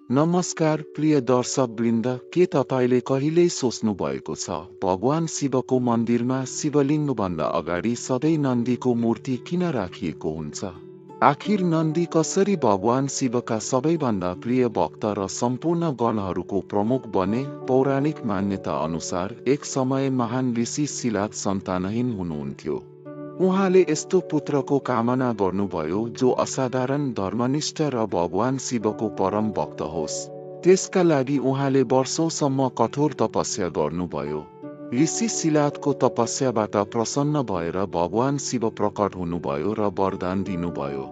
नमस्कार प्रिय दर्शकवृन्द, के तपाईले कहिल्यै सोच्नु भएको छ भगवान शिवको मन्दिरमा शिवलिङ्गभन्दा अगाडि सधैँ नन्दीको मूर्ति किन राखिएको हुन्छ? आखिर नन्दी कसरी भगवान शिवका सबैभन्दा प्रिय भक्त र सम्पूर्ण गणहरूको प्रमुख बने? पौराणिक मान्यता अनुसार एक समय महान ऋषि शिलाद सन्तानहीन हुनुहुन्थ्यो। उहाँले यस्तो पुत्रको कामना गर्नुभयो जो असाधारण धर्मनिष्ठ र भगवान शिवको परम भक्त होस्। त्यसका लागि उहाँले वर्षौंसम्म कठोर तपस्या गर्नुभयो। ऋषि शिलादको तपस्याबाट प्रसन्न भएर भगवान शिव प्रकट हुनुभयो र वरदान दिनुभयो।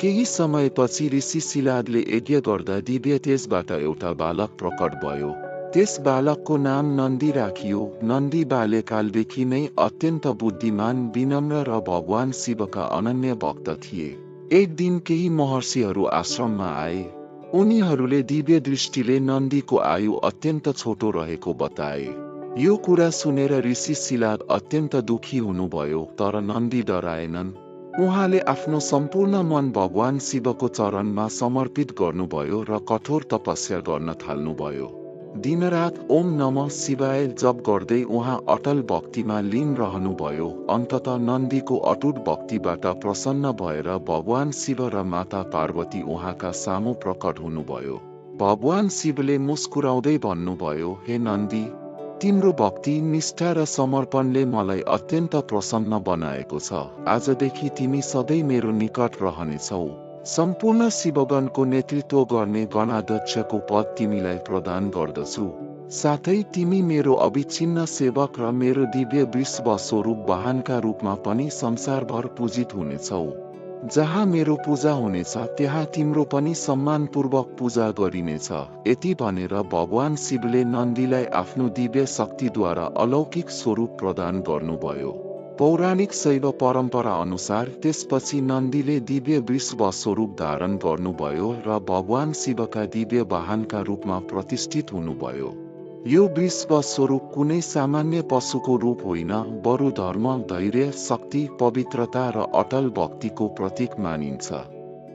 केही समयपछि ऋषि शिलादले यज्ञ गर्दा दिव्य तेजबाट एउटा बालक प्रकट भयो। त्यस बालकको नाम नन्दी राखियो। नन्दी बाल्यकालदेखि नै अत्यन्त बुद्धिमान, विनम्र र भगवान शिवका अनन्य भक्त थिए। एक दिन केही महर्षिहरू आश्रममा आए। उनीहरूले दिव्य दृष्टिले नन्दीको आयु अत्यन्त छोटो रहेको बताए। यो कुरा सुनेर ऋषि शिलाद अत्यन्त दुखी हुनुभयो, तर नन्दी डराएनन्। उहाँले आफ्नो सम्पूर्ण मन भगवान शिवको चरणमा समर्पित गर्नुभयो र कठोर तपस्या गर्न थाल्नुभयो। दिनरात ओम नमः शिवाय जप गर्दै उहाँ अटल भक्तिमा लीन रहनुभयो। अन्ततः नन्दीको अटुट भक्तिबाट प्रसन्न भएर भगवान शिव र माता पार्वती उहाँका सामु प्रकट हुनुभयो। भगवान शिवले मुस्कुराउँदै भन्नुभयो, हे नन्दी, तिम्रो भक्ति, निष्ठा र समर्पणले मलाई अत्यन्त प्रसन्न बनाएको छ। आजदेखि तिमी सधैँ मेरो निकट रहनेछौ। सम्पूर्ण शिवगणको नेतृत्व गर्ने गणाध्यक्षको पद तिमीलाई प्रदान गर्दछु। साथै तिमी मेरो अविच्छिन्न सेवक र मेरो दिव्य विश्व स्वरूप वाहनका रूपमा पनि संसारभर पूजित हुनेछौ। जहाँ मेरो पूजा हुनेछ त्यहाँ तिम्रो पनि सम्मानपूर्वक पूजा गरिनेछ। यति भनेर भगवान शिवले नन्दीलाई आफ्नो दिव्य शक्तिद्वारा अलौकिक स्वरूप प्रदान गर्नुभयो। पौराणिक शैव परम्परा अनुसार त्यसपछि नन्दीले दिव्य विश्व स्वरूप धारण गर्नुभयो र भगवान शिवका दिव्य वाहनका रूपमा प्रतिष्ठित हुनुभयो। यो विश्व स्वरूप कुनै सामान्य पशुको रूप होइन, बरु धर्म, धैर्य, शक्ति, पवित्रता र अटल भक्तिको प्रतीक मानिन्छ।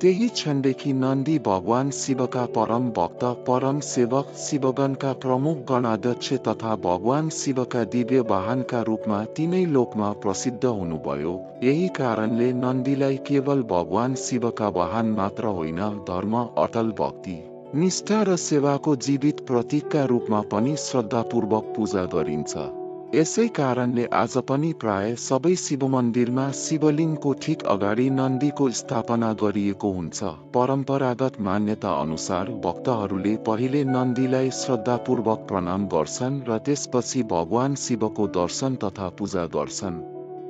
त्यही क्षणदेखि नन्दी भगवान शिवका परम भक्त, परम सेवक, शिवगणका प्रमुख गणाध्यक्ष तथा भगवान शिवका दिव्य वाहनका रूपमा तीनै लोकमा प्रसिद्ध हुनुभयो। यही कारणले नन्दीलाई केवल भगवान शिवका वाहन मात्र होइन, धर्म, अटल भक्ति, निष्ठा र सेवाको जीवित प्रतीकका रूपमा पनि श्रद्धापूर्वक पूजा गरिन्छ। यसै कारणले आज पनि प्राय सबै शिव मन्दिरमा शिवलिङ्गको ठिक अगाडि नन्दीको स्थापना गरिएको हुन्छ। परम्परागत मान्यता अनुसार भक्तहरूले पहिले नन्दीलाई श्रद्धापूर्वक प्रणाम गर्छन् र त्यसपछि भगवान शिवको दर्शन तथा पूजा गर्छन्।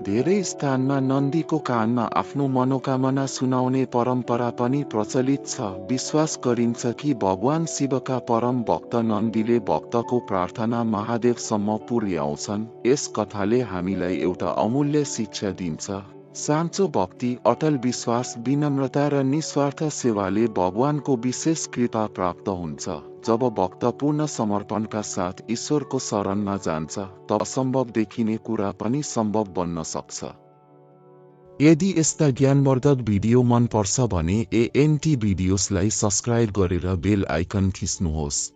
धेरै स्थानमा नन्दीको कानमा आफ्नो मनोकामना सुनाउने परम्परा पनि प्रचलित छ। विश्वास गरिन्छ कि भगवान शिवका परम भक्त नन्दीले भक्तको प्रार्थना महादेवसम्म पुर्याउँछन्। यस कथाले हामीलाई एउटा अमूल्य शिक्षा दिन्छ। साँचो भक्ति, अटल विश्वास, विनम्रता र निस्वार्थ सेवाले भगवानको विशेष कृपा प्राप्त हुन्छ। जब भक्त पूर्ण समर्पणका साथ ईश्वरको शरणमा जान्छ, तब असम्भव देखिने कुरा पनि सम्भव बन्न सक्छ। यदि यस्ता ज्ञानवर्धक भिडियो मन पर्छ भने ANT भिडियोसलाई सब्स्क्राइब गरेर बेल आइकन थिच्नुहोस्।